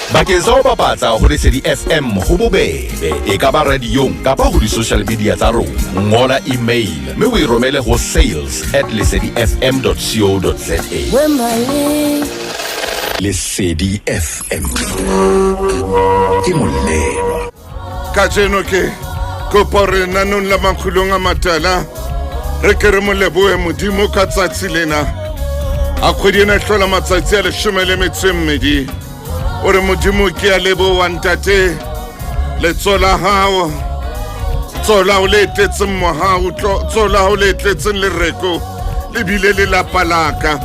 Bakeng sa ho bapatsa ho Lesedi FM ho bobebe, e ka ba radiong kapa ho di-social media tsa rona. Ngola email mme o e romele ho sales at lesedifm.co.za. Lesedi FM ke molelwa. Kajeno ke kopa hore nanong la makgulong a matala re ke re mo lebohe modimo ka tsatsi lena a kgwedi ena e hlola matsatsi a leshome le metso e mmedi o re modimo ke a leboa ntate letso la hao tso la o le tletseng mohau tso la o le tletseng lereko le bile le lapa laka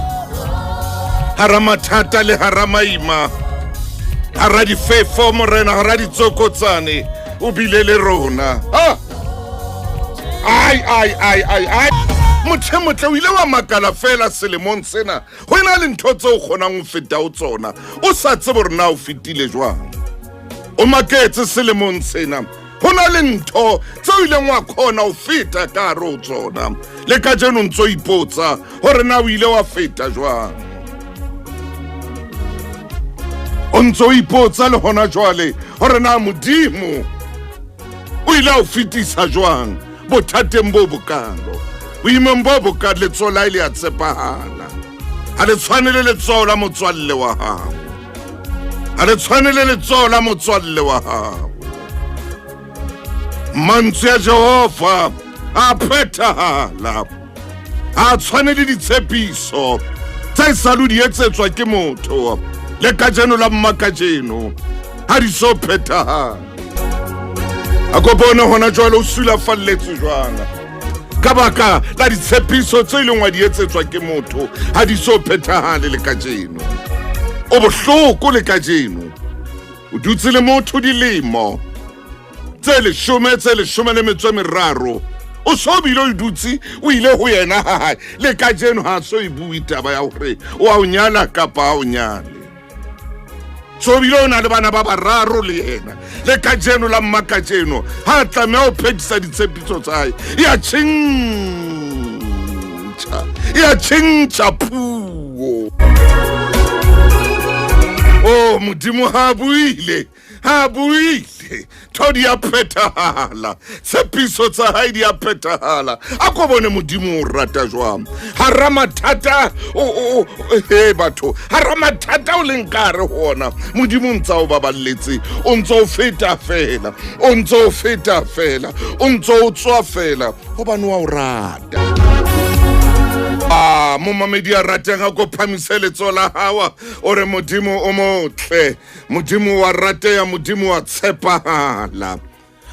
hara mathata le hara maima hara difefo morena hara ditsokotsane o bile le rona ah! ai ai ai ai ai motho e motle o ile wa makala fela selemong sena go e na le ntho tse o kgonang ho feta ho tsona o sa tsebe gore na o fetile jwang o maketse selemong sena go na le ntho tse o ileng wa kgona ho feta ka gare ho tsona le ka jeno ntse o ipotsa gore na o ile wa feta jwang o ntse o ipotsa le gona jwale gore na modimo o ile a o fetisa jwang bothateng bo bokalo boimong bo boka letsoho la le a tshepahala ga le tshwane le letsoho la motswalle wa gago ga le tshwane le letsoho la motswalle wa gago mantswe a jehova a phethahala a tshwane le ditshepiso tse e salo di etsetswa ke motho le kajeno la mma kajeno ha di so phethahale a ko bone hona jwale o sulafalletswe jwang ka baka la ditshepiso tse e leng wa di etsetswa ke motho ha di so phethahale le kajeno o bohloko le kajeno o dutse le motho dilemo tse leshome tse leshome le metso e meraro o so bile o dutse o ile ho yena ha hae le kajeno ha so e bue taba ya hore o a o nyala kapa a o nyale so bile o na le bana ba bararo le yena le kajeno la mma kajeno ha a tlameha ho phethisa ditshepiso tsa hae e a tjhentjha e a tjhentjha puo o modimo ha a buile ha buile tho di a phethahala tshepiso tsa hae di a phethahala a ko bone modimo o rata jwang hara mathata he batho hara mathata o leng ka gare go ona modimo o ntse o baballetse o ntse o feta fela o ntse o feta fela o ntse o tswa fela gobane wa o rata a momamedi a ratega ko phamise letso la gawa o re modimo o motle modimo wa rateya modimo wa tshepahala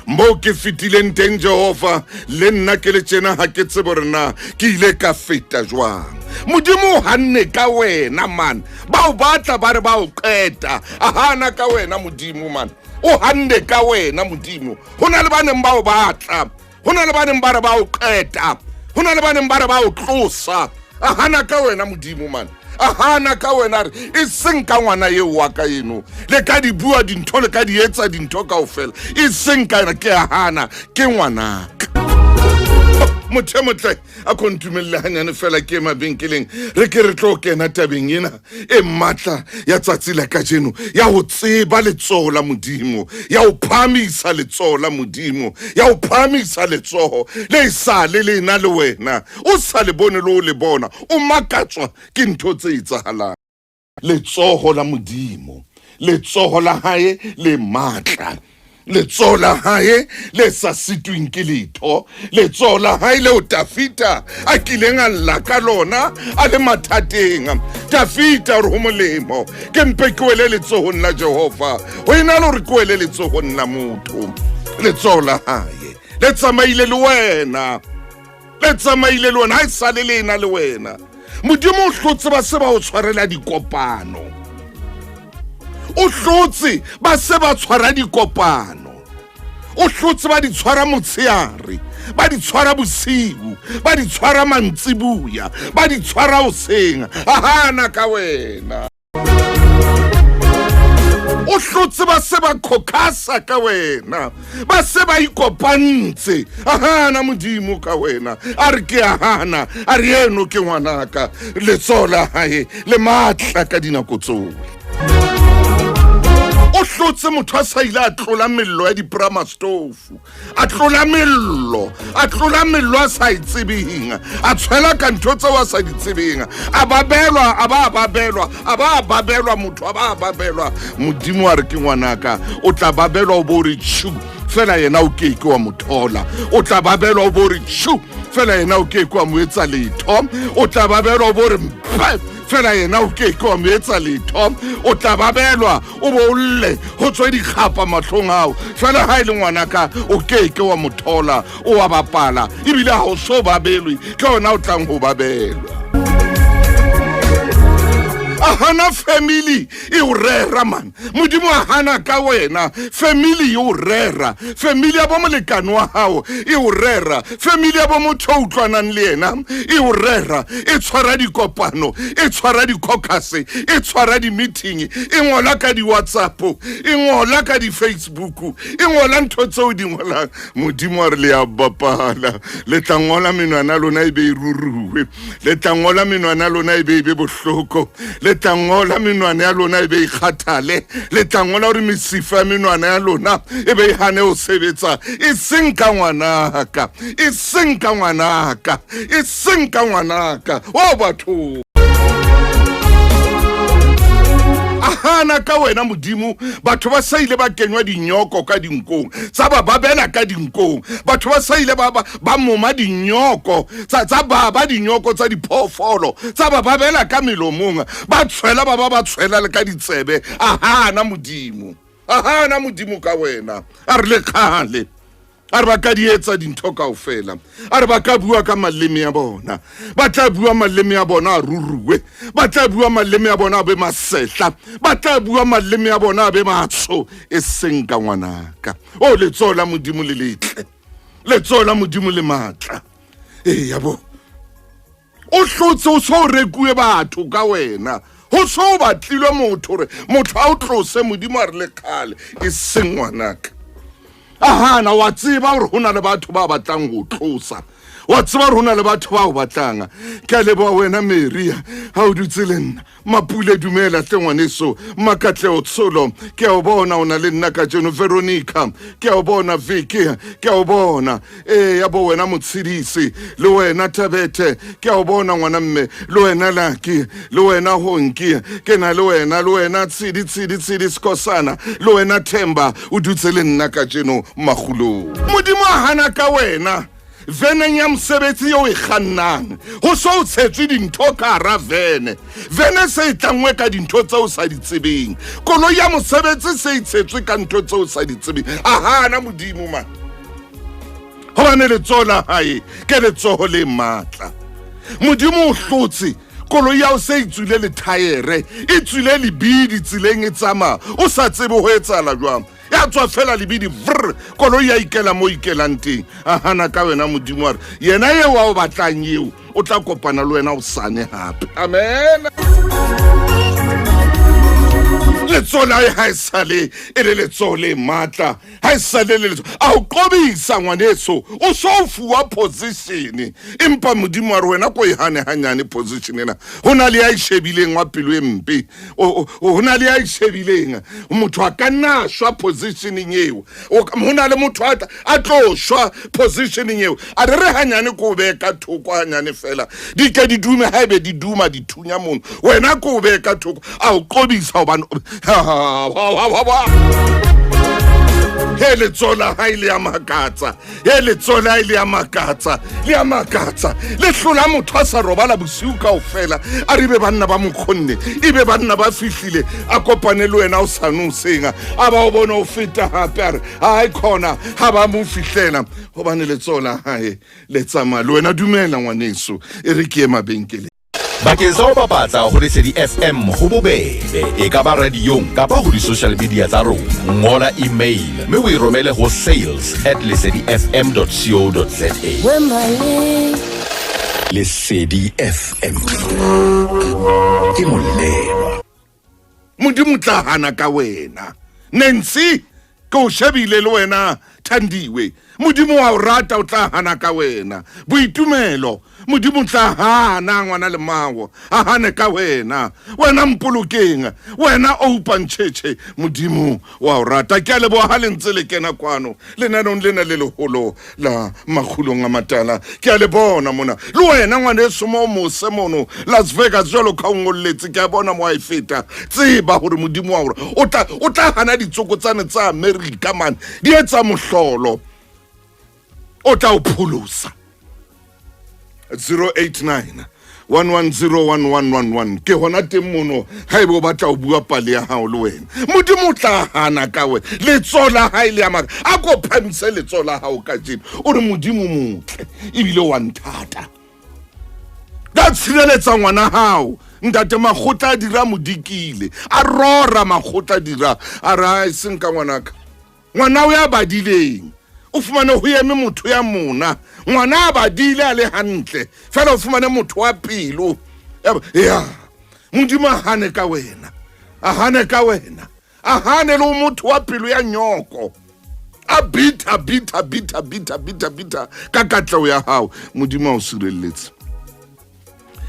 moo ke fetileng teng jehova le nna ke le tjena ha ke tsebe gore na ke ile ka feta jwang modimo o hanne ka wena man ba o batla ba re ba o qeta a hana ka wena modimo man o hanne ka wena modimo go na le ba neng ba o batla go na le ba neng ba re ba o qeta go na le ba neng ba re ba o tlosa a hana ka wena modimo man a hana ka wena re e seng ka ngwana eo wa ka eno le ka di bua dintho le ka di etsa dintho kao fela e seng ka ena ke a hana ke ngwanaka motho e motle a ko ntumelele ganyane fela ke mabenkeleng re ke re tlo kena tabeng ena e maatla ya tsatsi la kajeno ya go tseba letsogo la modimo ya go phahamisa letsogo la modimo ya go phahamisa letsogo le e sa le le na le wena o sa le bone le o le bona o makatswa ke ntho tse etsagalang letsogo la modimo letsogo la hae le maatla letsoho la hae le sa sitweng ke letho letsoho la hae leo tafita a kileng a lla ka lona a le mathateng tafita gore go molemo ke mpe ke wele letsohong la jehova go e na le gore ke wele letsohong la motho letsoho la hae le tsamaile le wena le tsamaile le wena ga e sale le ena le wena modimo o hlotse ba se ba o tshwarela dikopano o hlotse ba se ba tshwara dikopano o hlotse ba di tshwara motsheare ba di tshwara bosiu ba di tshwara mantsibuya ba di tshwara oseng a hana ka wena o hlotse ba se ba khokhasa ka wena ba se ba ikopantse a hana modimo ka wena a re ke a hana a re eno ke ngwanaka letsoho la hae le maatla ka dinako tsohle. hlotse motho a sa ile a tlola mello ya dipramastofu a tlola mello a tlola mello a sa e tsebeng a tshwela ka ntho tseo a sa di tsebeng a babelwa a ba a babelwa a ba a babelwa motho a ba a babelwa modimo a re ke ngwanaka o tla babelwa o bo o re tšhu fela yena o keke wa mo thola o tla babelwa o bo o re tšhu fela yena o keke wa mo etsa letho o tla babelwa o bo o re mpe fela yena o keke wa mo etsa letho o tla babelwa o bo o lle go tswe dikgapa mahlong ao fela ga e le ngwanaka o keke wa mo thola o wa bapala ebile ga o so babelwe ke ona o tlang go babelwa a hana family e o rera man modimo a hana ka wena family e o rera family ya bo molekane wa gago e o rera family ya bo motho o utlwanang le yena e o rera e tshwara dikopano e tshwara di-caucus e tshwara di-meeting e ngola ka di-whatsapp e ngola ka di-facebook e ngola ntho tseo di ngolang modimo a re le ya bapala le tla ngola menwana lona e be e ruruwe le tla ngola menwana ya lona e be e be bohloko le tla ngola menwana ya lona e be e kgathale le tla ngola gore mesifa ya menwana ya lona e be e gane go sebetsa e seng ka ngwanaka e seng ka ngwanaka e seng ka ngwanaka o batho a gana ka wena modimo batho ba sa ile ba kenywa dinyoko ka dinkong tsa ba babela ka dinkong batho ba sa ile ba ba moma dinyoko tsa tsa baba dinyoko tsa diphoofolo tsa ba babela ka melomong ba tshwela ba ba ba tshwela le ka ditsebe a gana modimo a gana modimo ka wena a re le kgale a re ba ka di etsa dintho kao fela a re ba ka bua ka maleme a bona ba tla bua maleme a bona a ruruwe ba tla bua maleme a bona a be masehla ba tla bua maleme a bona a be matsho e seng ka ngwanaka o letsoho la modimo le letle letsoho la modimo le maatla ee ya bo o hlotse o so rekuwe batho ka wena go so o batlilwe motho gore motho a o tlose modimo a re le kgale e seng ngwanaka ahana wa tseba gore go na le batho ba batlang go tlosa wa tseba gore go na le batho ba o batlang ke a leboa wena maria ga o dutse le nna mapule dumela hle ngwaneso makatleo tsholo ke a o bona o na le nna kajeno veronica ke a o bona viki ke a o bona ee ya bo wena motshedisi le wena thabethe ke a o bona ngwana mme le wena laki le wena honki ke na le wena le wena tshedi tshedi tshedi sekosana le wena themba o dutse le nna kajeno magolong modimo a hana ka wena veneng ya mosebetsi eo e kgannang go so o tshetswe dintho ka gara vene vene se e tlangwe ka dintho tse o sa di tsebeng koloi ya mosebetsi se e tshetswe ka ntho tse o sa di tsebeng a gana modimo man gobane letsogo la gae ke letsogo le maatla modimo o hlotse koloi ya o se e tswile lethaere e tswile lebidi tseleng e tsamaya o sa tsebe go etsala jwang ya tswa fela lebidi vr koloi ya ikela mo ikelang teng a gana ka wena modimo wa re yena eo a o batlang eo o tla kopana le wena o sane gape amen letsoho la hae ha e sale e le letsoho le matla ha e sale le letsoho a o qobisa ngwaneso o so o fuwa position empa modimo wa re wena ko e hane hanyane position ena ho na le ya e shebileng wa pelo e mpe ho na le ya e shebileng motho a ka nna a shwa positioneng eo ho na le motho a tlo shwa positioneng eo a re re hanyane ko o beye ka thoko hanyane fela di ke di dume ha ebe di duma dithunya mono wena ko o beye ka thoko a o qobisa hobane he letsoho la hae le ya makatsa he letsoho la hae le ya makatsa le ya makatsa le hlola motho a sa robala bosiu kao fela a re be banna ba mokgonne e be banna ba fihlile a kopane le wena o sane o senga a ba o bone o feta gape a re ai khona ga ba mo fihlela gobane letsoho la gae le tsamaya le wena dumela ngwaneso e re ke ye mabenkeleng bakeng sa ho bapatsa ho lesedi fm ho bobebe e ka ba radiong kapa ho di-social media tsa rona ngola email mme o e romele ho sales at lesedi fm co za lesedi fm ke molelwa modimo tla gana ka wena nancy ke o shebile le wena thandiwe modimo wa o rata o tla gana ka wena boitumelo Modimo tla hana ngwana le mawo, a hane ka wena, wena mpolokeng, wena open cheche, Modimo wa o rata. Ke a leboha ha le ntse le kena kwano lenaneong lena le leholo la Makgulong a Matala. Ke a le bona mona le wena ngwaneso mo mose mono Las Vegas, jwalo ka o ngolletse, ke a bona mo a e feta. Tseba hore Modimo wa hore o tla hana ditsokotsane tsa Amerika man, di etsa mohlolo, o tla o pholosa. 089 1101111 ke hona teng mono ha ebe o batla ho bua pale ya hao le wena. Modimo o tla hana ka wena, letsoho la hae le ya maka. A ko phamise letsoho la hao kajeno, o re Modimo motle ebile wa nthata, ka tshireletsa ngwana hao. Ntate Makgotla a dira modikile, a rora Makgotla dira, a re a seng ka ngwanaka, ngwana o ya badileng, o fumane ho eme motho ya mona, ngwana a badile a le hantle fela, o fumane motho wa pelo ya Modimo a hane ka wena, a hane ka wena, a hane le motho wa pelo ya nyoko, a bitha bitha bitha bitha bitha bitha ka katleho ya hao. Modimo a o sireletse.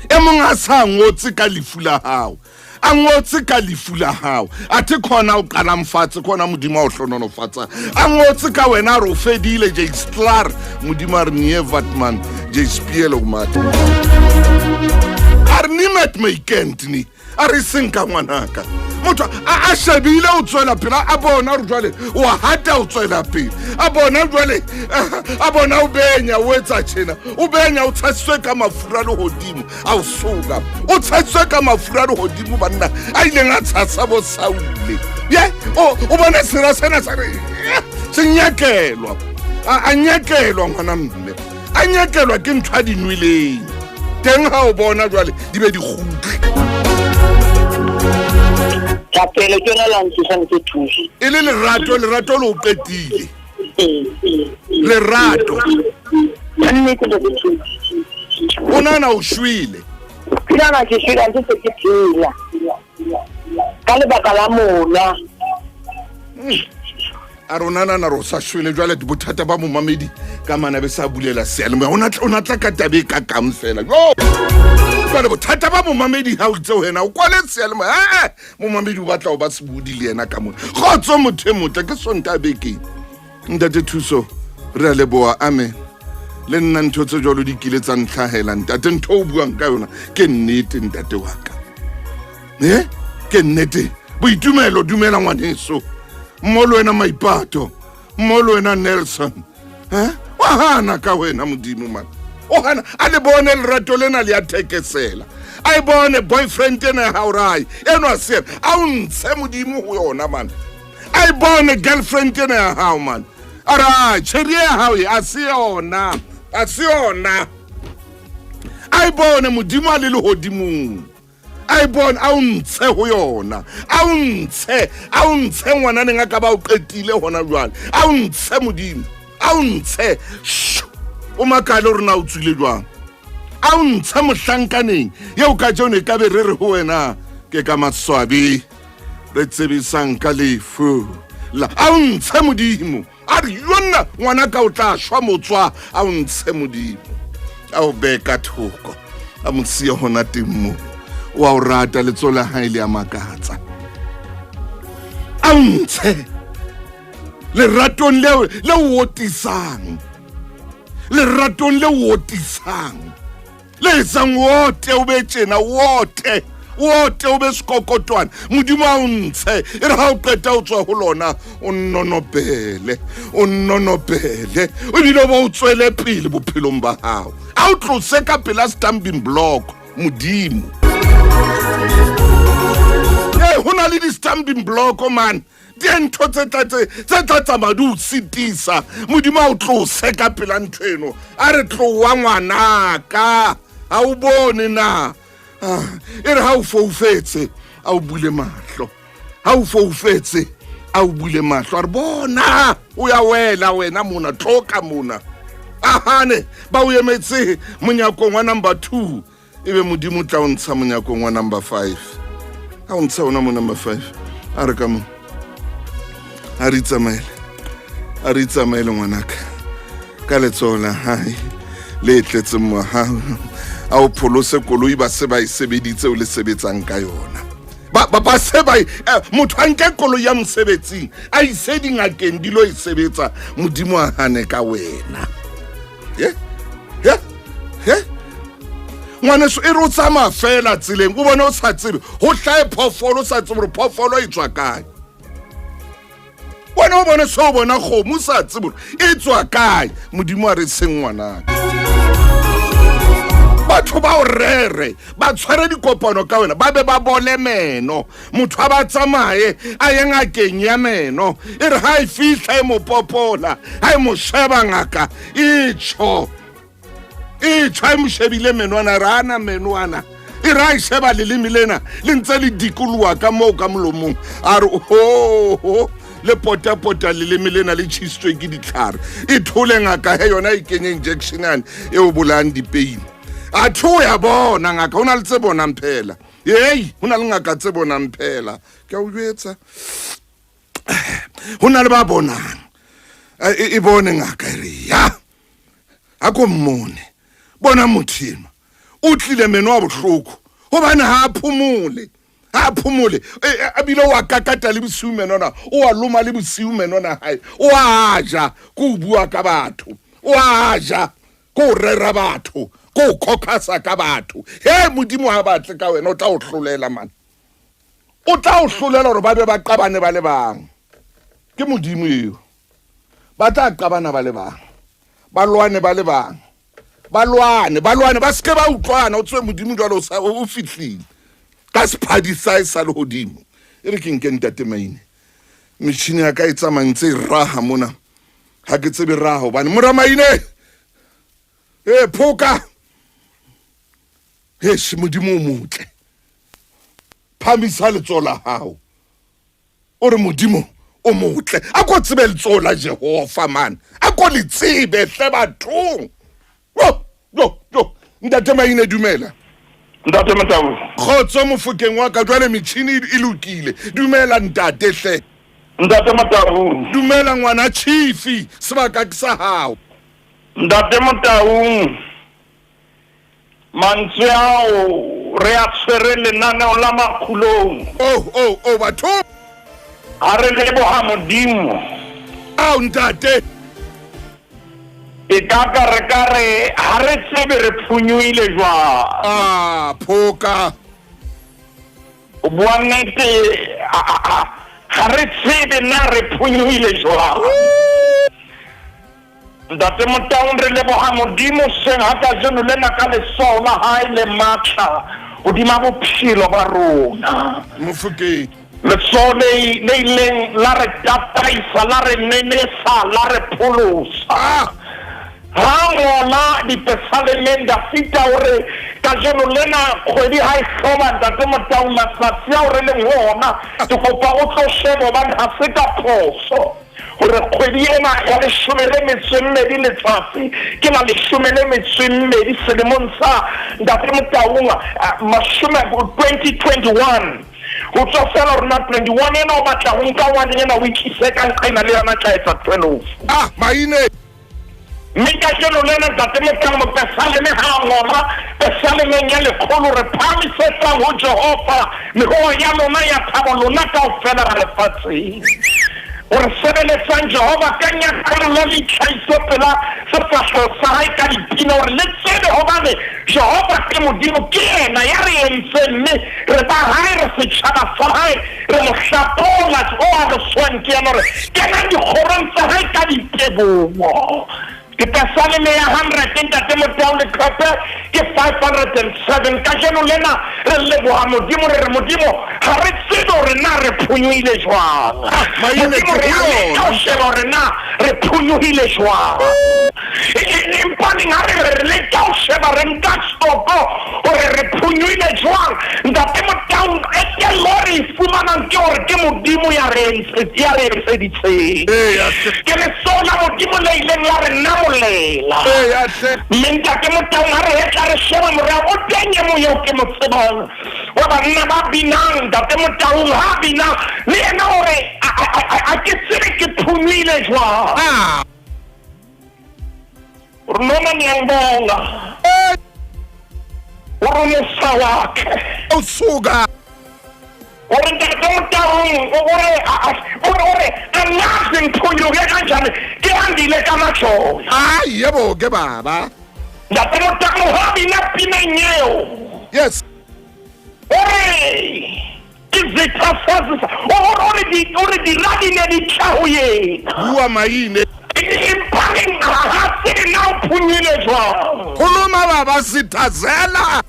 E mong a sa ngotse ka lefu la hao, a ngotse ka lefu la hao, athe khona o qalang fatshe, khona Modimo a o hlonolofatsa. A ngotse ka wena, a re o fedile, J Sklar. Modimo a re nie vatman, J Spiel o mata, a re ni met my kent ni, a re seng ka ngwanaka. Motho a shebile o tswela pele, a bona gore jwale o hata, o tswela pele, a bona jwale, a bona o benya, o etsa tjena, o benya, o tshasitswe ka mafura le hodimo, a o soka, o tshasitswe ka mafura le hodimo, banna a ileng a tshasa bo Saule. Ye o bona sera sena sa re se nyakelwa, a nyakelwa ngwana mme, a nyakelwa ke ntho a di nweleng teng. Ha o bona jwale di be di kgutle. Thapelo ke yona la ntsosang ke thuso. E le lerato, lerato le o qetile. Lerato. Nnete le thuso. O nana o shwele. Ke nana ke shwele ntse se ke phela. Ka lebaka la mona. A rona nana re o sa shwele jwale bothata ba momamedi ka mana be sa bulela seyalemoya, o na tla ka tabe ka kang fela. Jo jwale bothata ba momamedi ha o itse wena o kwale seyalemoya, ee momamedi o batla ho ba sebodi le yena ka mona. Kgotso motho e motle, ke Sonta bekeng. Ntate Thuso, re a leboha, amen. Le nna ntho tse jwalo di kile tsa ntlhahela ntate, ntho o buang ka yona ke nnete ntate wa ka, e ke nnete. Boitumelo, dumela ngwaneso, mmo le wena Maipato, mmo le wena Nelson, eh wa hana ka wena Modimo man, o hana a le bone lerato lena le ya thekesela, a e bone boyfriend ena ya hao rai eno a se a o ntshe Modimo ho yona man, a e bone girlfriend ena ya hao man, a re tjheri ya hao e a se yona, a se yona, a e bone Modimo a le lehodimong, a e bone a o ntshe ho yona, a o ntshe, a o ntshe ngwananeng a ka ba o qetile hona jwale, a o ntshe Modimo, a o ntshe, o makale hore na o tswile jwang, a o ntshe mohlankaneng eo ka jeno e ka be re re ho wena ke ka maswabi re tsebisang ka lefu la, a o ntshe Modimo, a re yonna ngwana ka o tla shwa motswa, a o ntshe Modimo, a o bee ka thoko, a mo siya hona teng moo, o a o rata, letsoho la hae le a makatsa, a o ntshe leratong leo le o otisang, leratong le o otisang, le etsang ote o be tjena, ote ote o be sekokotwane, Modimo a o ntshe, e re ha o qeta o tswa ho lona o nnonopele, o nnonopele, o bile o bo o tswele pele bophelong ba hao, a o tlose ka pela stumbling block Modimo. Ee, ho na le di-stumbling block man, dintho tse tla tse tsamaya di o sitisa, Modimo a o tlose ka pela ntho eno, a re tlowa ngwanaka, ha o bone na? E re ha o foufetse a o bule mahlo, ha o foufetse a o bule mahlo, a re bona o ya wela wena mona, tloka mona, ahane ba o emetse monyakong wa number 2, ebe Modimo tla o ntsha monyakong wa number 5, a o ntsha ona mo number 5, a re ka mo, a re itsamaele, a re itsamaele ngwanaka ka letsoho la hae Le tletseng mohau a o pholose koloi ba se ba e sebeditse o le sebetsang ka yona. Ba se ba motho a nke koloi ya mosebetsing a ise dingakeng di lo e sebetsa, Modimo a hane ka wena. Ye ye ye ngwaneso, e re o tsamaya fela tseleng o bone o sa tsebe go hlae phoofolo, o sa tsebe gore phoofolo e tswa kae. Wena o bone se o bona kgomo o sa tsebe gore e tswa kae. Modimo a re seng ngwanaka. Batho ba o rere ba tshware dikopano ka wena, ba be ba bole meno. Motho a ba tsamaye a ye ngakeng ya meno, e re ha e fihla e mo popola, ha e mo sheba ngaka e tjho e tjho, e mo shebile menwana, re ana menwana e re a e sheba leleme lena le ntse le dikoloha ka moo ka molomong, a re oho le potapota leleme lena le tjhisitswe ke ditlhare. E thole ngaka he yona e kenye injection yane e o bolayang dipeini. A tho o ya bona ngaka, ho na le tse bonang phela. Ei, ho na le ngaka tse bonang phela, ke a o jwetsa, ho na le ba bonang. E bone ngaka e re ya a ko mmone, bona motho enwa o tlile meno a bohloko gobane ga a phomole, ga a phomole, a bile o a kakata le bosiu menona, o a loma le bosiu menona gae, o a ja ko o bua ka batho, o a ja ko o rera batho, ko o caucasa ka batho. He Modimo ha batle ka wena, o tla o hlolela man, o tla o hlolela gore ba be ba qabane ba le bang. Ke Modimo eo, ba tla qabana ba le bang, ba lwane ba le bang, ba lwane ba lwane, ba seke ba utlwana. O tswe Modimo jwale o fihlile ka sephadi sa e sa lehodimo. E re ke nke ntate Maine, metjhini ya ka e tsamayng tse e raha mona, ha ke tsebe raha hobane mora Maine e phoka. Hesh, Modimo o motle, phamisa letsoho la hao o re Modimo o motle. A ko tsebe letsoho la Jehova man, a ko le tsebe hle bathong. Yo yo yo, ntate Maine, dumela. Ntate Motau. Kgotso mofokeng wa ka, jwale metjhini e lokile. Dumela ntate hle. Ntate Motau. Dumela ngwana chifi, sebaka ke sa hao. Ntate Motau, mantswe ao re a tshwere lenaneo la makgulong. Oh oh oh batho. Ha re leboha Modimo. Ao ntate. E ka ka re ka re ha re tsebe re phonyohile jwang. Ah, phoka. O bua nnete, ha re tsebe na re phonyohile jwang. Ntate Motaung, re leboha Modimo seng ha kajeno lena ka letsoho la hae le matla hodima bophelo ba rona. Mofokeng. Letsoho le le ileng la re tataisa, la re nenesa, la re pholosa. Ah! Ha ngola dipesalemeng Dafita o re kajeno lena kgwedi ha e hloba Ntate Motaung matsatsi ao re leng ho ona ke kopa o tlo shebe hobane ha se ka phoso hore kgwedi ena ya leshome le metso e mmedi letsatsi ke la leshome le metso e mmedi selemong sa Ntate Motaung mashome 2021 ho tswa fela hore na 21 ena o batla ho nka one ena o e tlise ka nqena le yona tla etsa 12. Ah, maine. Mme kajeno lena Ntate Motaung mopesaleme ha a ngola pesalemeng ya lekgolo re phahamisetsang ho Jehova mehoo ya lona ya thabo lona kaofela ba lefatsheng. O re sebeletsang Jehova ka nyakallo le itlhahise pela sefahleho sa hae ka dipina hore le tsebe hobane Jehova ke Modimo, ke yena ya re entseng mme re ba hae, re setjhaba sa hae, re mohlapola o aloswang ke yena hore kenang dikgorong tsa hae ka diteboho. Ke pesaleme ya 100 Ntate Motau leqepe ke 507. Kajeno lena re leboha Modimo, re re Modimo ha re tsebe hore na re phonyohile jwang. Modimo re a leka ho sheba hore na re phonyohile jwang. Empaneng ha re re re leka ho sheba re nka stoko hore re phonyohile jwang, Ntate Motaung qetello re e fumanang ke hore ke Modimo ya re ya re etseditseng. Ke letsoho la Modimo le ileng la re namolela. Mme Ntate Motaung ha re hetla re sheba morao, o teng e mong eo ke mo tsebang wa banna ba binang. Ntate Motaung ha bina le yena o re a ke tsebe ke phonyohile jwang. Uri noma ngiyangibonga. Uri umusa wakhe. Usuka. Uri ntate Motaung uri uri uri angazi ngiphunyuke kanjani ke andile kamajola. Hayi yebo ke baba. Ntate Motaung ha bina pineng eo. Yes. Uri izitha sazisa uri di uri dira di ne di tla ho yena. Bua maine. Empa ha se na o phunyile jwang. Khuluma baba sithazela.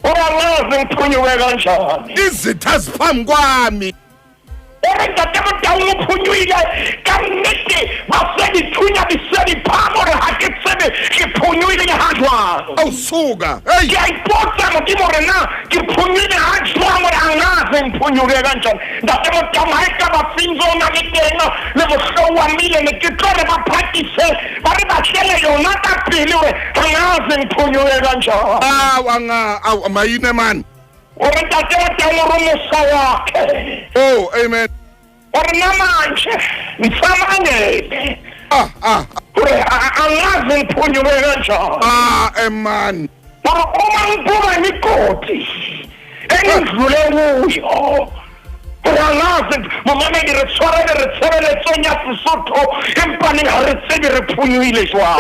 Uri angazi ngiphunyuke kanjani. Izitha ziphambi kwami. Uri ntate Motaung o phunyuhile ka nnete ba se dithunya di se di phamo hore ha ke tsebe ke phunyuhile ha jwang. Awusuka. Hey. Ke a ipotsa Modimo hore na ke phunyuhile ha jwang hore angazi ngiphunyuke kanjani. Ntate Motaung ha ekaba Finzo o na le teng le Mohlouwa mmile ne ke tlo re ba phakise ba re batlele yona ka pele hore angazi ngiphunyuke kanjani. Aw anga aw maine man. Uri ntate Motaung uri umusa wakhe. Oh amen. Uri namanje ngisamangele. Ah ah. Uri angazi ngiphunyuke kanjani. Ah man. Uri uma ngibuka imigodi engidlule kuyo. Uri angazi momamedi re tshwarele re tshebeletsong ya Sesotho empa neng ha re tsebe re phunyuhile jwang.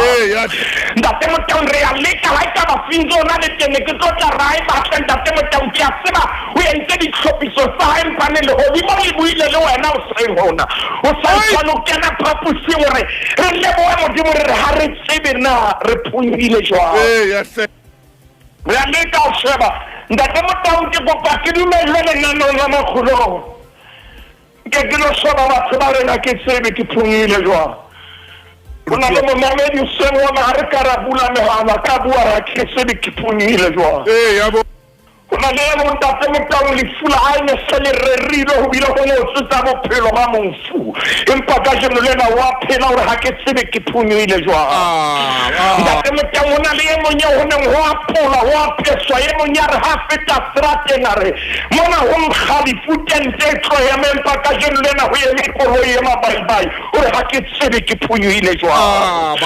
Ntate Motaung re a leka ha ekaba Finzo o na le teng ne ke tlo tla ra e batla ntate Motaung ke a tseba o entse ditlhophiso tsa hae empa neng lehodimo le buile le wena o seng hona. O sa tshwane o kena phaposing hore re lebohe Modimo re re ha re tsebe na re phunyuhile jwang. Re a leka ho sheba ntate Motaung ke kopa ke dumelle lenaneong la Makgolong. Ke ke lo sheba batho ba rena ke tsebe ke phunyuhile jwang. Ho na le momamedi hoseng hona ha re ka ra bula mehala ka bua ra ke tsebe ke phunyuhile jwang. Ho na le e mong ntate Motaung lefu la hae ne se le rerilwe ho bile ho ngotswe tsa bophelo ba mofu. Empa kajeno lena wa phela hore ha ke tsebe ke phunyuhile jwang. Ntate Motaung ho na le e mong eo ho neng ho apola ho apeswa e mong ya re ha feta serateng a re mona ho nkga lefu tente e tlo ema empa kajeno lena ho eme koloi e mabaibai hore ha ke tsebe ke phunyuhile jwang.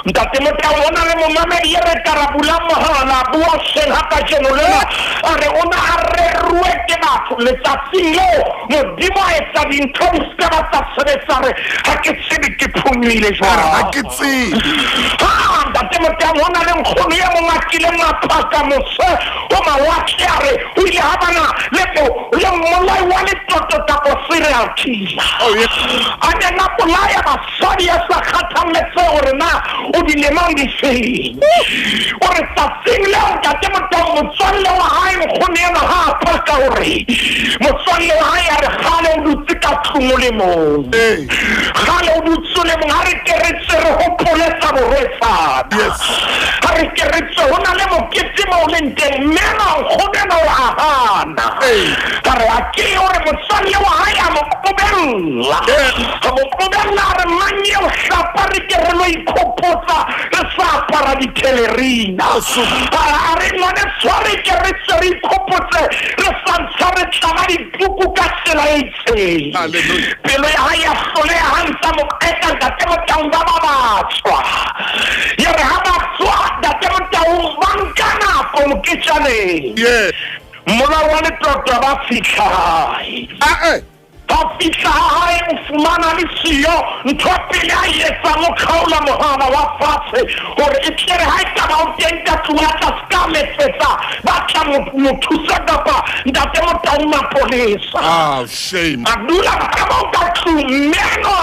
Ntate Motaung ho na le momamedi e re ka ra bula mohala a bua hoseng ha kajeno lena a re o na a reruwe ke batho letsatsing leo Modimo a etsa dintho di se ka ba tsa sebetsa re ha ke tsebe ke phunyuhile jwang. Ha ke tsebe. Ha ntate Motaung ho na le nkgono e mong a kileng a phaka mose ho mawatle a re o ile ha bana le mmolai wa letoto kapa serial killer. A neng a bolaya basadi a sa kgathaletsehe hore na o dilemong difeng. O re tsatsing leo ntate Motaung motswalle wa hae nkgono ena ha a phaka hore motswalle wa hae a re kgale o dutse ka tlung o le mong. Kgale o dutse o le mong ha re ke re tswe re hopole tsa borwetsana. Ha re ke re tswe ho na le mokete mo o leng teng mme ena nkgono ena o a hana. Ka re a ke hore motswalle wa hae a mo qobella. A mo qobella a re mang eo hlapa re ke re lo ikhopotsa re sa apara dithelerina. A re ngwane tshware ke re tswe re ikhopotse re sa ntsha re tlama dituku ka tsela e itseng. Pelo ya hae ya hloleha ha ntsa mo qeta ntate Motaung ba ba ba tswa. Ya re ha ba tswa ntate Motaung ba nka nako moketjaneng. Molao wa letoto ba fihla hae. Ba fihla hae o fumana le siyo ntho pele a e etsang o kgaola mohala wa fatshe hore e tle re ha ekaba o teng ka tlung a tla se ka letsetsa ba tla mo thusa kapa ntate Motaung mapolesa. Shame. A dula ka moo ka tlung mme eno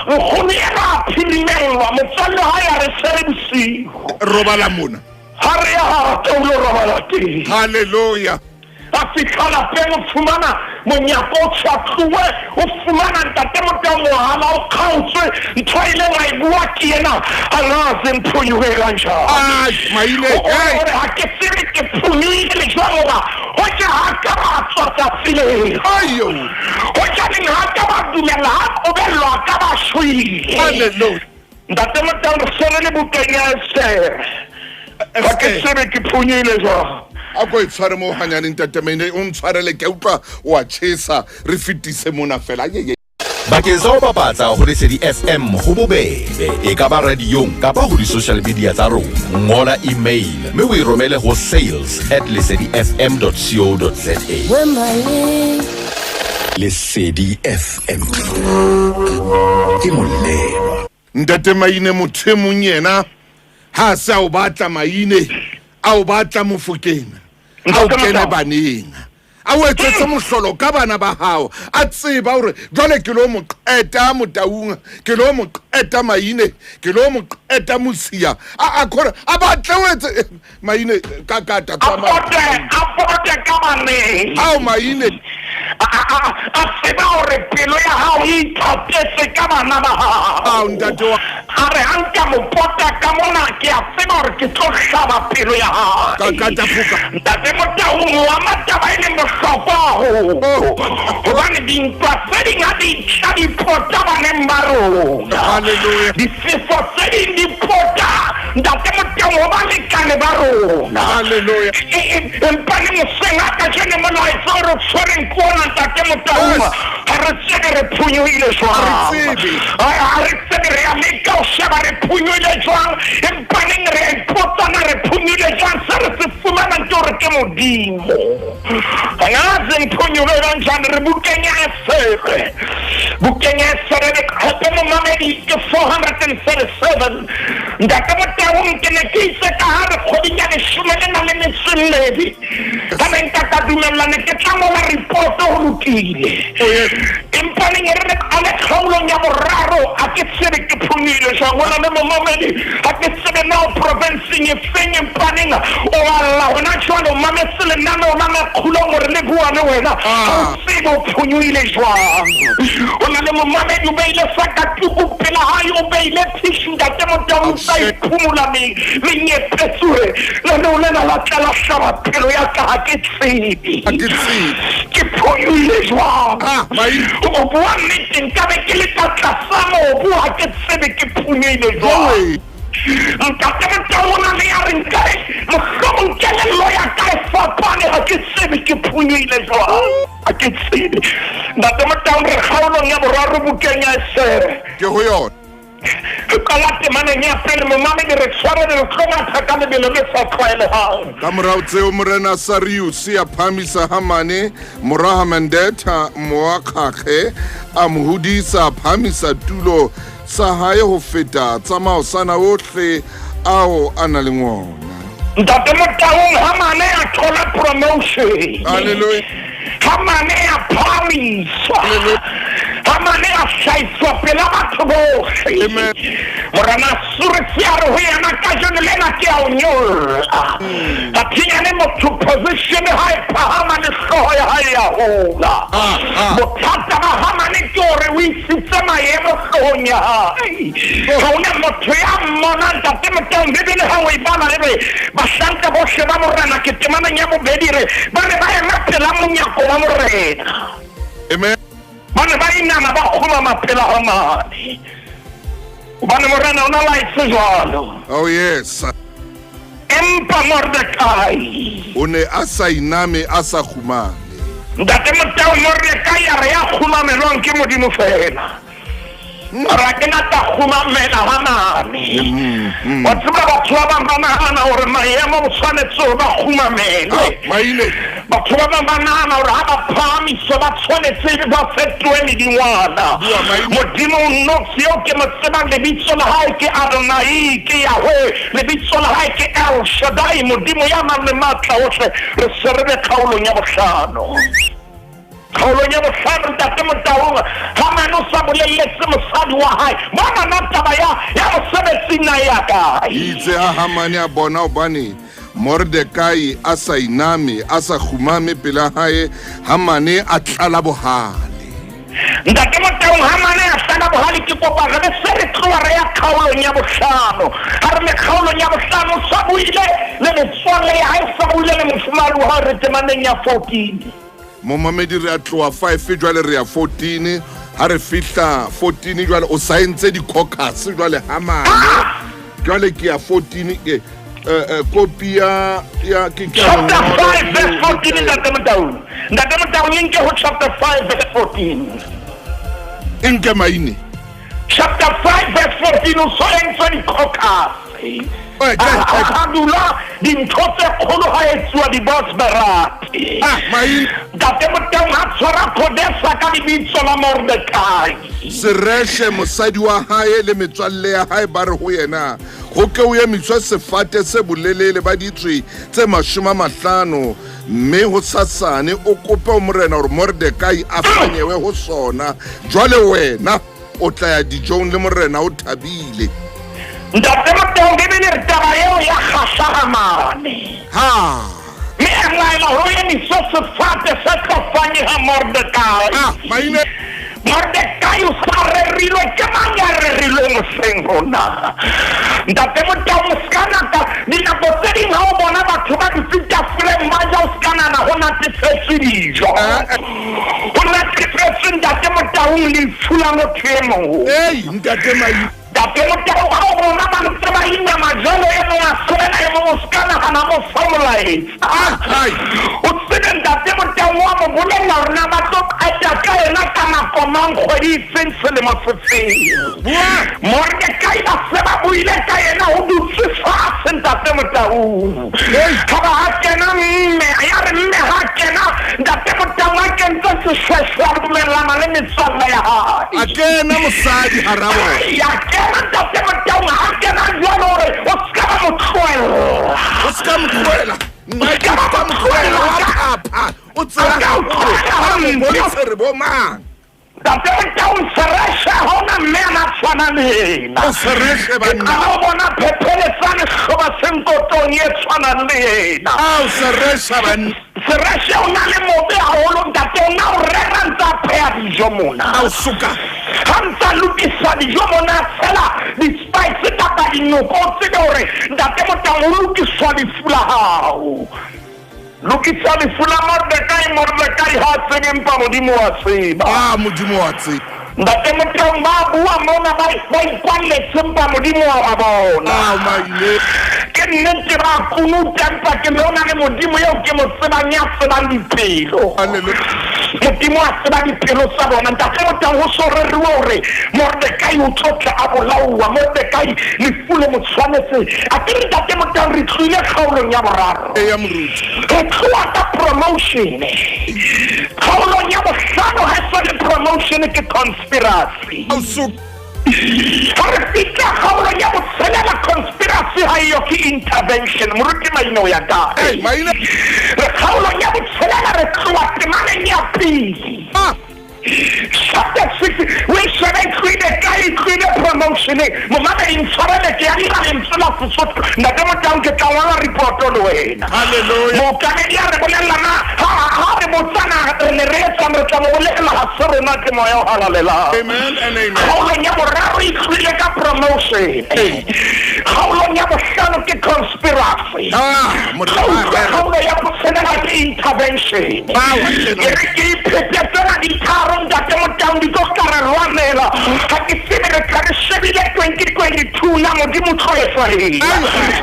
nkgono ena a phirimellwa motswalle wa hae a re se re bosiu. Robala mona. Ha re ya ka o lo robala teng. Hallelujah. A fihla lapeng o fumana monyako o tshwatluwe o fumana ntate Motaung mohala o kgaotswe ntho e ileng a e bua ke ena angazi ngiphunyuke kanjani. Hore ha ke tsebe ke phunyuhile jwang hoba hoja ha ka ba tswa tsatsi leo. Hoja neng ha ka ba dumella ha qobellwa ka ba shwele. Ntate Motaung re sone le bukeng ya Esthere. Ha ke tsebe ke phunyuhile jwang. A ko e tshware mo hanyane ntate Maine o ntshwarele ke utlwa wa chesa re fetise mona fela. Bakeng sa ho bapatsa ho Lesedi FM ho bobebe, e ka ba radiong kapa ho di-social media tsa rona. Ngola email mme o e romele ho sales at lesedifm.co.za. Lesedi FM ke molelwa. Ntate Maine, motho e mong yena ha a se a o batla Maine, a o batla Mofokeng, a o kene baneng, a o etsetse mohlolo ka bana ba hao, a tseba hore jwale ke lo mo qeta Motaung, ke lo mo qeta Maine, ke lo mo qeta Mosia, a khore a batle o etse Maine ka kata A pote, a pote ka baneng. Ao Maine. A tseba hore pelo ya hao e ithatetse ka bana ba hao. Ao ntate wa. A re ha nka mo pota ka mona ke a tseba hore ke tlo hlaba pelo ya hae. Ka kata phoka. Ntate Motaung wa mataba e leng bohlokwa haholo. Hobane dintwa tse ding ha di tla di pota baneng ba rona. Hallelujah. Difefo tse ding di pota ntate Motaung ho balekane ba rona. Hallelujah. Empa le moseng a kajeno molaetsa o re tshwereng ke ona ntate Motaung. Yes. Ha re tsebe re phonyohile jwang. Ha re tsebe. Ha re tsebe re a leka ho sheba re phonyohile jwang, empa neng re a ipotsa na re phonyohile jwang. Se re se fumanang ke hore ke Modimo. Angazi ngiphonyohe kanjani. Re bukeng ya Esere, bukeng ya Esere leqepe momamedi ke 437. Ntate Motaung, ke ne ke itse ka ha re kgweding ya leshome le nang le metso e mmedi, ka ne nka ka dumellane ke tla ngola report ho lokile. Empa neng e re re qale kgaolong ya boraro, ha ke tsebe ke phonyohile jwang. Ho na le momamedi, ha ke tsebe na o provinceng e feng, empa neng o alla hona jwale o mametse lenaneo la Makgulong hore le bua le wena, ha o tsebe o phonyohile jwang. Ho na le momamedi o beile sakatuku pela hae, o beile tissue ntate Motaung, o sa iphumola menyepetsuwe. Lenaneo lena la tla la hlaba pelo ya ka, ha ke tsebe Ha ke tsebe. ke phonyohile jwang. Ah, Maine. O bua nnete, nkabe ke le ka tlasa mobu, ha ke tsebe ke phonyohile jwang. Joey. Ntate Motaung o na le ya re nkabe mohlomong kelello ya ka e fapane, ha ke tsebe ke phonyohile jwang, ha ke tsebe. Ntate Motaung, re kgaolong ya boraro bukeng ya Esere. Ke ho yona. Re qala temaneng ya pele momamedi, re tshwarele, re tlo matha ka lebelo le sa tlwaelehang. Ka morao tseo morena Sarius a phahamisa Hamane mora Hamandetha Moakgakge, a mo hodisa, a phahamisa tulo sa hae ho feta tsa maosana ohle ao a nang le ona. Ntate Motaung, Hamane a thola promotion. Hallelujah. Hamane a phahamiswa. Hallelujah. Hamane a hlahiswa pela batho bohle. Amen. Morena Surisi a re ho yena, kajeno lena ke a o nyolla. Athinyane motho position ha e phahama le hlooho ya hae ya hola. Bothata ba Hamane ke hore o isitse maemo hloohong ya hae. Ha hona motho ya mmonang ntate Motaung. Bibele ha o e bala e re bahlanka bohle ba morena, ke temaneng ya bobedi, re ba ne ba ema pela monyako wa morena. Amen. Ba ne ba inama ba kgumama pela Hamane. Hobane morena o na laetse jwalo. Oh yes. Empa Mordekai O ne a sa iname, a sa kgumame. Ntate Motaung, Mordekai a re ya kgumamelwang ke Modimo fela. Ra ke na tla kgumamela Hamane. Wa tseba batho ba bang ba nahana hore maemo o tshwanetse hore ba kgumamele. Ah, Maine. Batho ba bang ba nahana hore ha ba phahamiswa ba tshwanetse ebe ba fetohe medingwana. Bua, Maine. Modimo o nnotshi eo ke mo tsebang, lebitso la hae ke Adonai, ke Yahweh, lebitso la hae ke El Shaddai, Modimo ya nang le matla ohle. Re se re be kgaolong ya bohlano. Kgaolong ya bohlano ntate Motaung, Hamane o sa bolelletse mosadi wa hae mona na taba ya mosebetsing na ya kae. Itse ha Hamane a bona hobane Mordekai a sa iname, a sa kgumame pela hae, Hamane a tlala bohale. Ntate Motaung, Hamane a tlala bohale. Ke kopa re be se re tloha re ya kgaolong ya bohlano. Ha re le kgaolong ya bohlano, o sa buile le metswalle ya hae, o sa buile le mofumahadi wa hae, re temaneng ya 14. Momamedi, re a tloha 5 jwale re ya 14. Ha re fihla 14 jwale o saentse di-caucus jwale Hamane. Jwale ke ya 14 ke kopi ya ke ke Chapter 5 verse 14. Ntate Motaung, Ntate Motaung, le nke ho chapter 5 verse 14. E nke maine. Chapter 5 verse 14 o so entswe di-caucus. A dula dintho tse kgolo ha etsuwa di-boss berate. Ah, maine. Ntate Motaung ha tshwara Khodesa ka lebitso la Mordekai. Sereshe mosadi wa hae le metswalle ya hae ba re ho yena, ho ke o emiswe sefate se bolelele ba ditswe tse 50, mme hosasane o kope ho morena hore Mordekai a fanyewe ho sona. Jwale wena o tla ya dijong le morena o thabile. Ntate Motaung, Bibele re taba eo ya kgahla Hamane. Ha. Mme a laela hore o emiswe sefate se tlo fanyeha Mordekai. Ah, maine. Mordekai o sa rerilwe ke mang ya rerilweng hoseng hona? Ntate Motaung, o ska naka dinako tse ding ha o bona batho ba dutse tafoleng ba ja, o ska nahana ho natefetswe dijo. Ho natefetswe Ntate Motaung lefu la motho e mong. Ei, Ntate Maine. Ntate Motaung, ha o bona ba ntse ba inama jwalo, e mong a solela e mong, o ska nahana mo fa molaetsa. Ah, ai. O tsebe Ntate Motaung wa mo bolella hore na ba tlo qeta ka yena ka nako mang, kgwedi e feng, selemo se feng. Bua. Mordekai ba se ba buile ka yena, ho dutse fatshe Ntate Motaung. Ha ba ha kena mme, ya re mme ha kena, Ntate Motaung a kentse seshweshwe a dumellana le metswalle ya hae. A kena mosadi hara bona. Ya kena Ntate Motaung, ha kena jwalo hore o ska ba mo tlohella. O ska mo tlohela. Nna ke ska mo tlohela, wa phapha. O tseba A ka o tlohela ha mo hampe. bontshe re bo mang. Ntate Motaung, Sereshe ha hona mme a na tshwanang le yena. O Sereshe banna. Ke qala ho bona phepheletsane hloba senkotong e tshwanang le yena. Ao, Sereshe banna. Sereshe o na le mobe haholo ntate, o na o rera ntse a pheha dijo mona. Ao, suka. Ha ntse a lokisa dijo mona, a tshela di-spice kapa dinoko, o tsebe hore Ntate Motaung o lokiswa lefu la hao. Lokisa lefu la Mordekai, Mordekai ha tsebe empa Modimo wa tseba. Ah, Modimo wa tseba. Ntate Motaung ba bua mona ba ikwalletse empa Modimo wa ba bona. Ah, maile. Ke nnete ba kunuta empa ke lona le Modimo eo ke mo tsebang ya tsebang dipelo. Hallelujah. Modimo a tseba dipelo tsa bona. Ntate Motaung ho so reriwe hore Mordekai o tlo tla a bolauwa. Mordekai lefu le mo tshwanetse. A ke re Ntate Motaung re tlohile kgaolong ya boraro. Eya, moruti. Re tloha ka promotion. Kgaolong ya bohlano ha e sa le promotion ke conspiracy. Ao, suka. Ha re fihla kgaolong ya botshelela, conspiracy ha eyo ke intervention. Moruti Maine o ya kae? Ei, Maine. Re kgaolong ya botshelela, re tloha temaneng ya pele. Ah. Chapter 6, we shebe e tlohile kae, e tlohile promotioneng. Momamedi, ntshwarele ke ya dira lentswe la Sesotho. Ntate Motaung, ke tla ngola report-o le wena. Hallelujah. Mookamedi a re bolella na, ha re botsana, re ne re etsang, re tla mo bolella, ha se rona ke moya o halalelang. Amen and amen. Kgaolong ya boraro e tlohile ka promotion. Kgaolong ya bohlano ke conspiracy. Ah, morena. Kgaolo ya botshelela ke intervention. Ba, wa kena. Ke re ke iphete tsena ditharo Ntate Motaung, di tlo tla re lwanela. Ha ke tsebe re tla re shebile 2022 na Modimo o tlo etsa eng.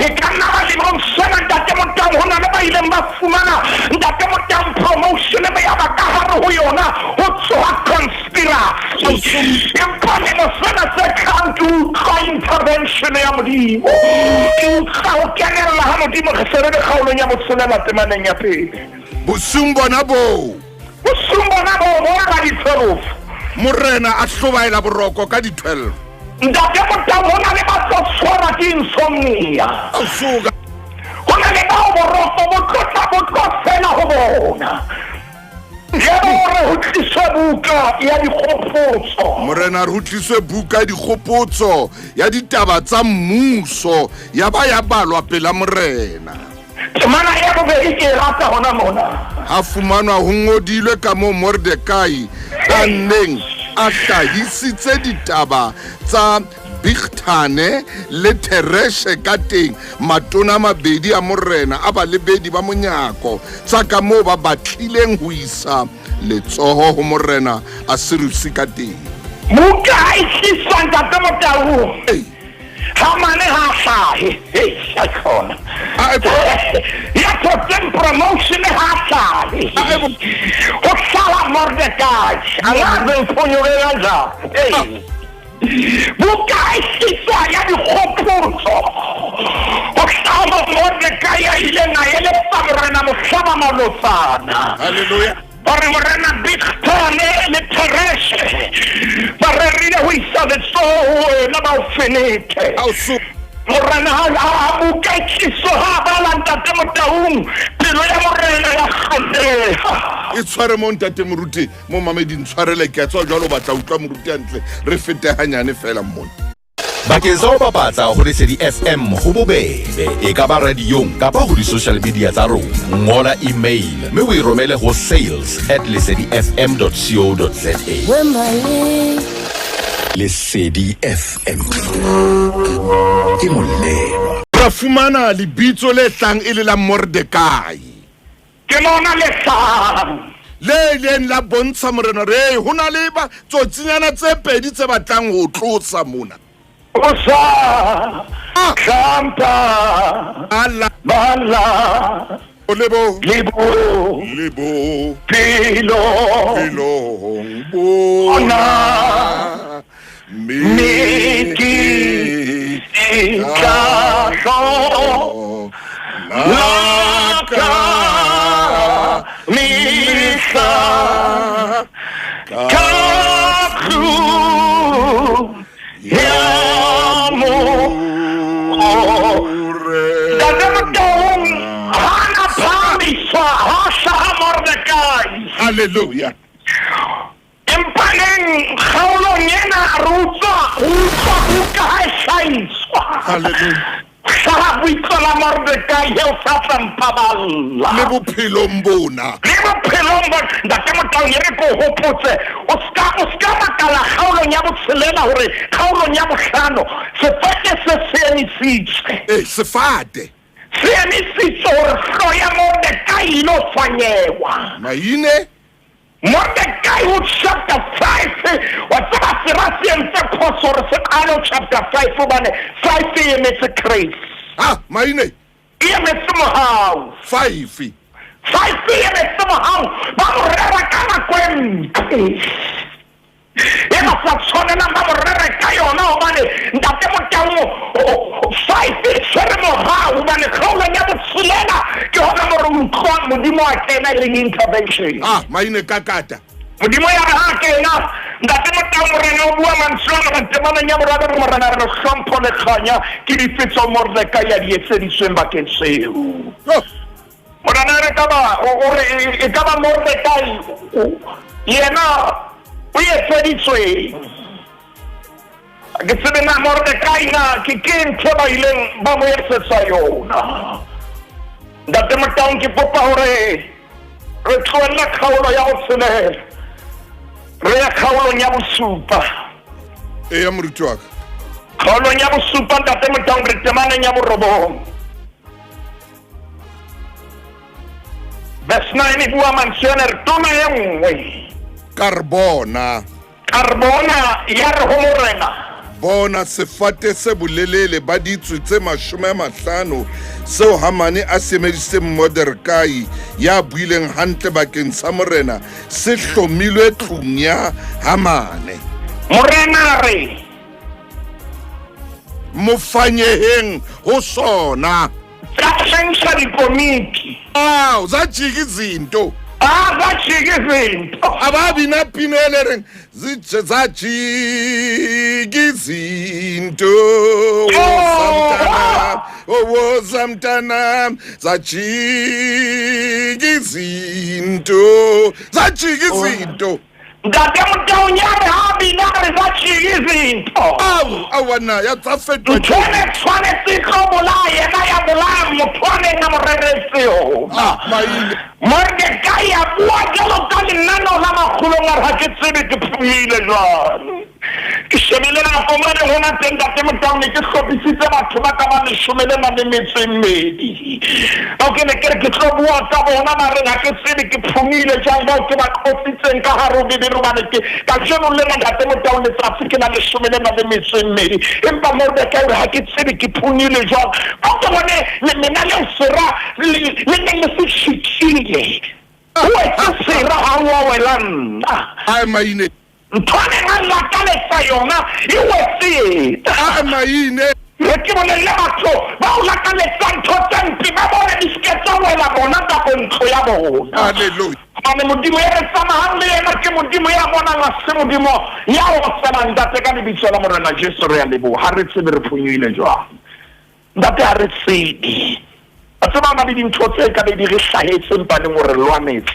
E ka nna ba lemong sena Ntate Motaung ho na le ba ileng ba fumana Ntate Motaung promotion ba ya ba ka hare ho yona ho tsoha conspiracy. Empa lemo sena se tlang ke utlwa intervention ya Modimo. Ke utlwa ho kenella ha Modimo. Re se re le kgaolong ya botshelela temaneng ya pele. Bosiung bona boo. Bosiung bona boo, bona ba di-12. Morena a hlobaela boroko ka di-12. Ntate Motaung, ho na le ba tlo tshwarwa ke insomnia. Ao, suka. Ho na le bao boroko bo tlo tla bo tlo fela ho bona. Yaba hore ho tliswe buka ya dikgopotso. Morena re ho tliswe buka ya dikgopotso ya ditaba tsa mmuso, ya ba ya balwa pela morena. Temana ya bobedi ke e rata hona mona. Ha fumanwa ho ngodilwe ka moo Mordekai a neng a hlahisitse ditaba tsa Bigthane le Tereshe ka teng, matona a mabedi a morena a balebedi ba monyako, tsa ka moo ba batlileng ho isa letsoho ho morena Ahasuerus ka teng. Buka ha e tliswa Ntate Motaung. Ei. Ha Hamane ha a hlahe. Hei, aikhona. Ah, e bo. Ya thotseng promotion ha a hlahe. Ah, e bo. Ho hlaha Mordekai. Angazi ngiphunyuke kanjani. Hey. Buka e tliswa ya dikgopotso. Ho hlaha Mordekai ya ileng a eletsa morena mohlaba malotsana. Hallelujah. Ba re Morena Bigthane le Tereshe ba rerile ho isa letsoho ho wena ba o fenethe. Ao so. Morena ha a buka e tliso ha a bala Ntate Motaung, pelo ya morena ya kgahleha. E tshware mo ntate moruti mo mameding tshwarele ke a tswa jwalo o batla utlwa moruti hantle re fete hanyane fela mona. Bakeng sa ho bapatsa ho Lesedi FM ho bobebe, e ka ba radiong kapa ho di-social media tsa rona. Ngola email mme o e romele ho sales at lesedifm.co.za. Lesedi FM ke molelwa. Ra fumana lebitso le tlang e le la Mordekai. Ke lona le hlahang. Le ileng la bontsha morena hore ho na le ba tsotsinyana tse pedi tse batlang ho tlosa mona. O sa hlampa Ala bala lebo lebo lebo pelo pelong bona mme ke tla hlo la ka mehla ka tlung ya mo. Ntate Motaung ha na phahamiswa ha hlaha Mordekai. Hallelujah. Empa neng kgaolong ena re utlwa re utlwa buka ha e hlahiswa. Hallelujah. Hlaha bitso la Mordekai eo sa tla mpaballa. Le bophelong bona. Le bophelong bona. Ntate Motaung e re ke o hopotse o ska o ska makala kgaolong ya botshelela hore kgaolong ya bohlano sefate se se emisitswe. Eh, sefate. Se emisitswe hore hloho ya Mordekai e ilo fanyewa. Maine. Mordekai ho chapter 5 wa tseba sera se entse phoso hore se qale ho chapter 5 hobane 5 e emetse grace. Ah, maine. E emetse mohau. 5. 5 e emetse mohau. Ba mo rera ka nako e mpe. E ba sa tshwanelang ba mo rere ka yona hobane Ntate Motaung 5 e tshwere mohau hobane kgaolong ya botshelela ke hona mo re utlwang Modimo a kena e leng intervention. Ah, maine kakata. Modimo ya re ha kena Ntate Motaung morena o bua mantswe a re temaneng ya boraro re morena re hlompho le kganya ke dife tseo Mordekai a di etseditsweng bakeng seo. Oh. Morena re ka ba o re e ka ba Mordekai yena o etseditsweng. Ke tsebe na Mordekai na ke ke ntho ba ileng ba mo etsetsa yona. Ntate Motaung ke kopa hore re tlohelle kgaolo ya ho tshelela re ya kgaolong ya bosupa. Eya moruti wa ka. Kgaolong ya bosupa Ntate Motaung re temaneng ya borobong. Verse 9 e bua mantswe ana re tona e nngwe. Karbona. Karbona ya re ho morena. Bona sefate se bolelele ba ditswe tse 50 seo Hamane a se emedisitseng Mordekai ya buileng hantle bakeng sa morena se hlomilwe tlung ya Hamane. Morena re mo fanyeheng ho sona. Tsa hlahisa dikomiti. Aw, zajika izinto. Ah, zajika izinto. Ababi na pino ele reng zajika izinto. Woza mntanam, zajika izinto. Zajika izinto. Ntate Motaung ya re ha bina re zajika izinto. Aw, awana ya tsa fetoha. Ntho e tshwanetse tlo bolaya yena ya bolaya motho a neng a mo reretse yona. Ah, maile. Mordekai a bua jwalo ka lenaneo la makgolong a re ha ke tsebe ke phumile jwale. Ke Shebile nako mane hona teng Ntate Motau ne ke hlophisitse batho ba ka bang leshome le nang le metso e mmedi. Bao ke ne ke re ke tlo bua ka bona ba reng ha ke tsebe ke phomile jwang bao ke ba qotsitseng ka hare ho Bibele hobane ke kajeno lena Ntate Motau letsatsi ke la leshome le nang le metso e mmedi. Empa Mordekai o re ha ke tsebe ke phomile jwang. Bao ke bone lemena leo sera le neng le se tjhekile. O etse sera ha o a wela nna. Ae maine. Ntho a neng a lakaletsa yona e wetse yena. Ae maine. Re ke bolelle batho ba o lakaletsang ntho tse mpe ba bone di seke tsa wela bona kapo ntlo ya bona. Hallelujah. Hobane Modimo e re tsamayang le yena ke Modimo ya bonang, ha se Modimo ya otselang. Ntate, ka lebitso la Morena Jesu re a leboha. Ha re tsebe re phonyohile jwang. Ntate, ha re tsebe. Wa tseba, ho na le dintho tse ka be di re hlahetse empa neng o re lwanetse.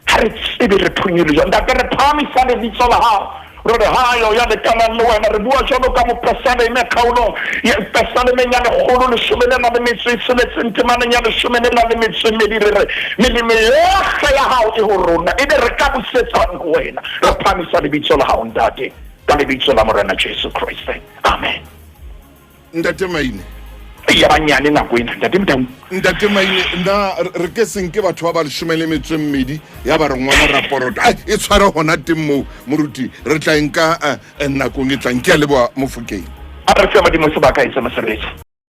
Ha re tsebe re phonyole jwang. Ntate, re phahamisa lebitso la hao. Re re ha yo ya lekanang le wena. Re bua jwalo ka mopesaleme kgaolong ya pesalemeng ya 116 temaneng ya 12 re re melemo yohle ya hao e ho rona, ebe re ka busetsang ho wena. Re phahamisa lebitso la hao Ntate, ka lebitso la Morena Jesu Kreste. Amen. Ntate Maine. Ya banyane nako ena, Ntate Motau. Ntate Maine, nna re ke seng ke batho ba ba 12 ya ba re ngwana raporoto. Ai, e tshware hona teng moo, moruti, re tla e nka nakong e tlang. Ke a leboha Mofokeng. A re fe Modimo sebaka e tse mosebetsi.